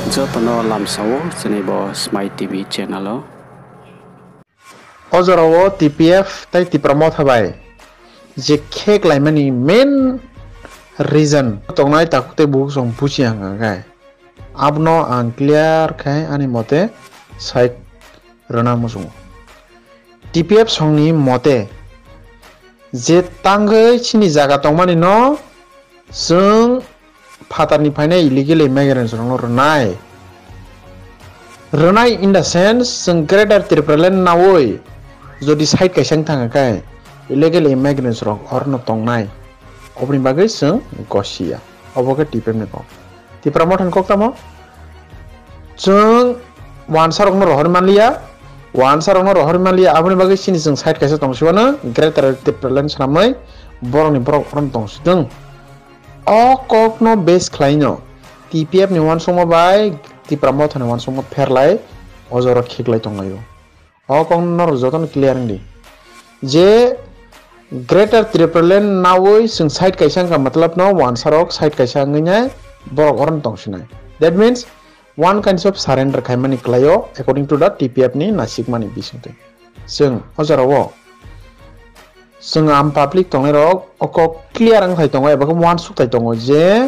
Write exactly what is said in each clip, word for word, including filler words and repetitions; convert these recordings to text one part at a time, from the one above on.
Joto no lamsa ou chini bo Smai T V channel o. O jora wo T P F tai Tipra Motha bai je kheklaimani main reason tongnai takhuk tei bukhuk song buchi ya hing khe, abo no ang clear khe ani mote side rwna muchungo. T P F song ni mote je tangwi chini zaga tongmani no chwng phatar ni phainai illegal immigrants rok no rwnai. Rwnai in the sense, chwng Greater Tipraland nawi jodi side kaisa wng thang khe, illegal immigrants rok oro no tongnai. Oboni bagwi chwng gosi ya. Obo khe T P F ni kok. Tipra Motha ni kok tamo? Chwng uansa rok no rohorwi manliya, uansa rok no rohorwi manliya, aboni bagwi chini chwng side kaisa tongsi uanw, Greater Tipraland swnamwi borok ni borok oro no tongsi thung. O kok no base khlai no T P F ni uansukma bai Tipra Motha ni uansukma pherlai o jora kheklai tonglai o. O kok no norok joto no clear wng di. Je Greater Tipraland nawi chwng side kaisa wngkha, matlab no uansa rok side kaisa wngwi nai borok oro no tongsinai. That means one kinds of surrender khaimani kwlai o according to the T P F ni naisikmani bisingtwi. Chwng o jora o chwng am public tongnai rok o kok clear wngthai tongo eba khe uansukthai tongo je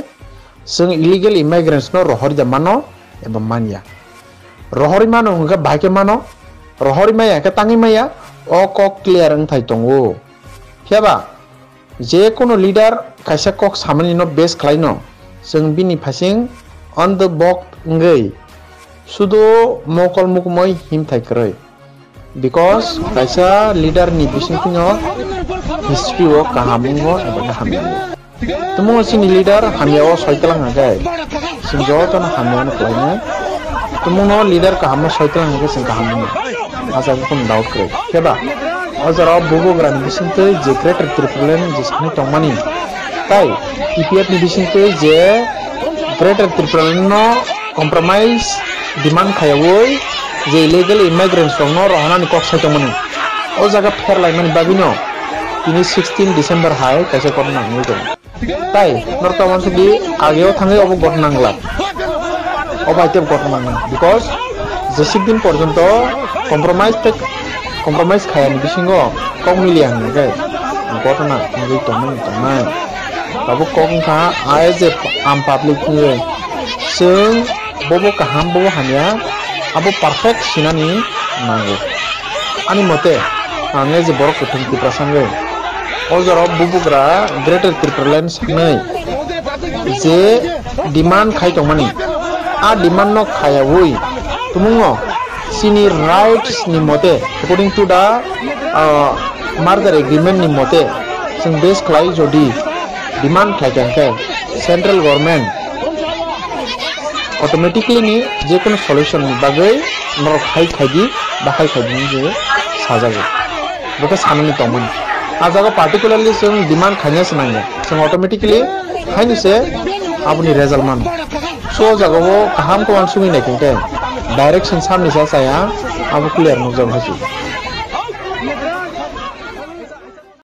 chwng illegal immigrants no rohori da mano eba manya. Rohori mano hwnkhe bahai khe mano, rohori maya hwnkhe tangwi maya, o kok clear wngthai tongo. Phiyaba je kono leader kaisa kok samani no base khlai no, chwng bini phaising on the bok wngwi sudo mokol mukumui himthai kwrwi. Because kaisa leader ni bisingtwi no history o kaham wngo eba khe hamya wngo. Tumung no chini leader hamya o soi tlang hwnkhe, chwng joto no hamya no khlainai. Tumung no leader kaham no soi tlang hwnkhe chwng kaham wngo. A jaga khe doubt kwrwi. Kheba o jora o bubagra ni bisingtwi je Greater Tipraland je sanai tongmani, tai T P F ni bisingtwi je Greater Tipraland no compromise demand khayawi je illegal immigrants rok no rohornani kok sai tongmani, o jaga pherlaimani bagwi no tini sixteen December hai kaisa ghotona wngwi tongo. Tai norok ta uansuk di, age o thangwi obo ghotona wngla. Obo hai tei ghotona wngna. Because jesik din porjonto compromise tei compromise khayani bisingo kok miliya hwnwi khe ghotona wngwi tongmani tongnai. Tabuk kok wngkha, as a am public wngwi chwng bobo kaham, bobo hamya, abo perfect sinani nango. Ani mote, ang je borok kuthum Tiprasa wngwi, o jora bubagra Greater Tipraland sanwi je demand khai tongmani, a demand no khayawi tumungno chini rights ni mote, according to the, uh, merger agreement ni mote, chwng base khlai jodi demand khlai kha hwnkhe central government automatically ni je kono solution ni bagwi norok hai khai di, ba hai khai di hwnwi je sajago. Bo khe sanani tongmani. A jaga particularly chwng demand khaina se nangya. Chwng automatically haino se aboni result mano. So, o jaga o kaham khe uansugwi nai khe direction samni sa chaya, abo clear nukjago hai se.